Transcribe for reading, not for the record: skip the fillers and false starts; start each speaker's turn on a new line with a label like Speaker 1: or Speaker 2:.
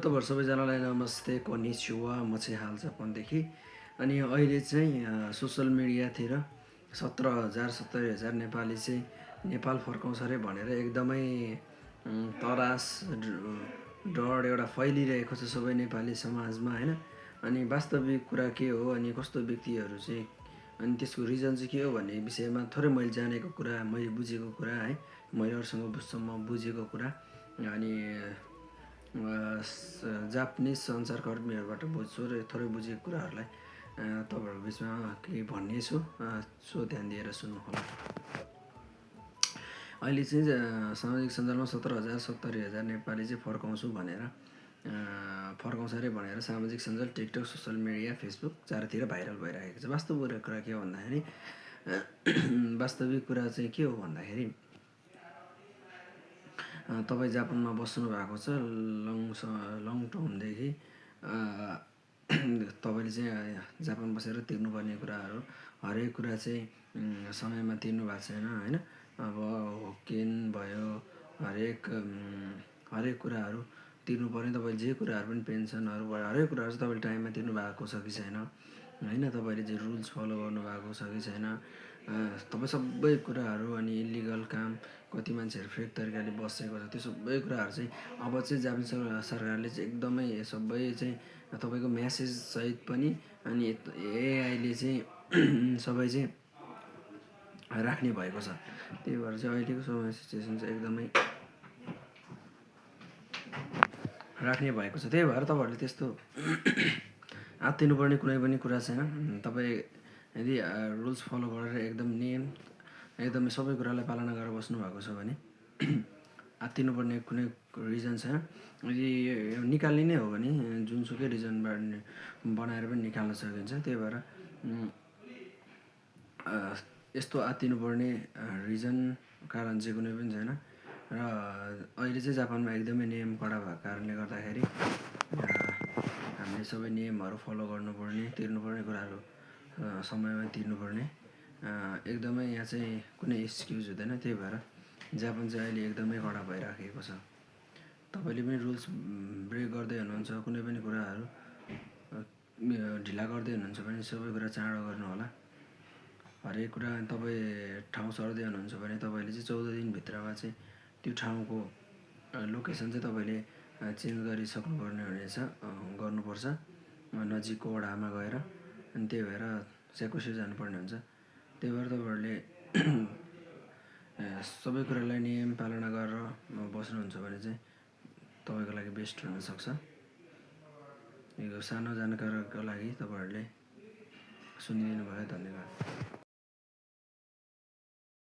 Speaker 1: तपाईँहरू सबैजनालाई नमस्ते कोनिचिवा म चाहिँ हाल जापानदेखि। अनि अहिले चाहिँ सोसल मिडियातिर 17,000 नेपाली चाहिँ नेपाल फर्काउँछ अरे भनेर एकदमै तरास डर एउटा फैलिरहेको छ सबै नेपाली समाजमा होइन। अनि वास्तविक कुरा के हो अनि कस्तो व्यक्तिहरू चाहिँ अनि त्यसको रिजन चाहिँ के हो भन्ने विषयमा थोरै मैले जानेको कुरा, मैले बुझेको कुरा है, मैले अरूसँग बुझेको कुरा अनि जापानिज सञ्चारकर्मीहरूबाट बुझ्छु र थोरै बुझेको कुराहरूलाई तपाईँहरूको बिचमा केही भन्ने छु, सो ध्यान दिएर सुन्नुहोला। अहिले चाहिँ सामाजिक सञ्जालमा 17,000 नेपाली चाहिँ फर्काउँछ अरे भनेर सामाजिक सञ्जाल टिकटक, सोसल मिडिया, फेसबुक चारैतिर भाइरल भइरहेको छ। वास्तविक कुरा के हो भन्दाखेरि वास्तविक कुरा चाहिँ के हो भन्दाखेरि तपाईँ जापानमा बस्नु भएको छ लङ टर्मदेखि तपाईँले चाहिँ जापान बसेर तिर्नुपर्ने कुराहरू हरेक कुरा चाहिँ समयमा तिर्नु भएको छैन होइन। अब होकेन भयो हरेक कुराहरू तिर्नु पर्ने, तपाईँ जे कुराहरू पनि पेन्सनहरू भयो हरेक कुराहरू चाहिँ तपाईँले टाइममा तिर्नु भएको छ कि छैन होइन, तपाईँले चाहिँ रुल्स फलो गर्नुभएको छ कि छैन, तपाईँ सबै कुराहरू अनि इलिगल काम कति मान्छेहरू फेक तरिकाले बसेको छ त्यो सबै कुराहरू चाहिँ अब चाहिँ जापानिज सरकारले चाहिँ एकदमै सबै चाहिँ तपाईँको म्यासेज सहित पनि अनि एआईले चाहिँ सबै चाहिँ राख्ने भएको छ। त्यही भएर चाहिँ अहिलेको समय सिचुएसन चाहिँ एकदमै राख्ने भएको छ। त्यही भएर तपाईँहरूले त्यस्तो आत्तिनुपर्ने कुनै पनि कुरा छैन। तपाईँ यदि रुल्स फलो गरेर एकदम नियम एकदमै सबै कुरालाई पालना गरेर बस्नुभएको छ भने आत्तिनुपर्ने कुनै रिजन छैन। यदि निकाल्ने नै हो भने जुनसुकै रिजनबाट बनाएर पनि निकाल्न सकिन्छ। त्यही भएर यस्तो आत्तिनुपर्ने रिजन कारण चाहिँ कुनै पनि छैन। र अहिले चाहिँ जापानमा एकदमै नियम कडा भएको कारणले गर्दाखेरि हामीले सबै नियमहरू फलो गर्नुपर्ने, तिर्नुपर्ने कुराहरू समयमा तिर्नुपर्ने, एकदमै यहाँ चाहिँ कुनै एक्सक्युज हुँदैन। त्यही भएर जापान चाहिँ अहिले एकदमै कडा भइराखेको छ। तपाईँले पनि रुल्स ब्रेक गर्दै हुनुहुन्छ, कुनै पनि कुराहरू ढिला गर्दै हुनुहुन्छ भने सबै कुरा चाँडो गर्नु होला। हरेक कुरा तपाईँ ठाउँ सर्दै हुनुहुन्छ भने तपाईँले चाहिँ 14 दिनभित्रमा चाहिँ त्यो ठाउँको लोकेसन चाहिँ तपाईँले चेन्ज गरिसक्नुपर्ने हुनेछ, गर्नुपर्छ नजिकको वडामा गएर। अनि त्यही भएर स्याकोसे जानुपर्ने हुन्छ। त्यही भएर तपाईँहरूले सबै कुरालाई नियम पालना गरेर बस्नुहुन्छ भने चाहिँ तपाईँको लागि बेस्ट हुनसक्छ। यो सानो जानकारीको लागि तपाईँहरूले सुनिदिनु भयो, धन्यवाद।